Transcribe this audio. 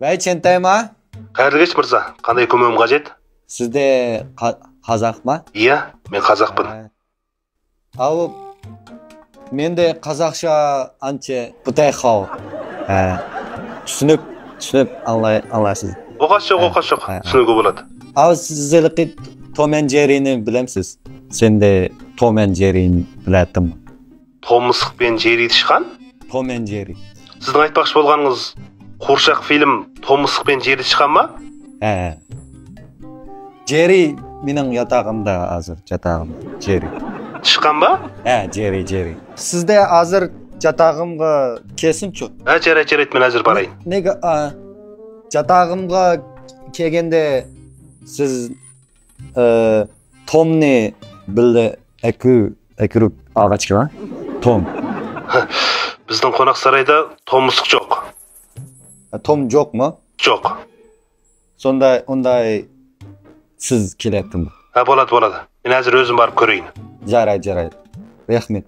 Бәй, Чентай ма? Қайырлы кеш, мырза. Қандай көмегім қажет? Сізде қазақ ма? Иә, мен қазақпын. Ал менде қазақша анча 不太好. Түсініп аласыз. Оқасы жоқ, оқасы жоқ. Түсінуге болады. Ал сіз Том and Jerry'ni білемсіз? Сен де Том and Jerry'ni білетін. Том мысық пен Jerry тышқан? Том and Jerry. Сіздің айтпақшы болғаныңыз қуыршақ фильм Том мысық пен Jerry тышқан ма? Ә. Jerry менің ятағымда азыр, жатағым. Jerry. Тышқан ба? Ә, Jerry, Jerry. Сізде азыр жатағымға келсінші? Ә, жарайды, жарайды, мен әзір барайын. Неге, жатағымға келгенде сіз Томны білді әкіріп ағашқа ма? Том. Біздің қонақ сарайда Том мысық жоқ. Том жоқ ма? Жоқ. Сонда ондай сіз келетін. Ә, болады, болады. Мен әзір өзім барып көрейін. Жарайды, жарайды. Рахмет.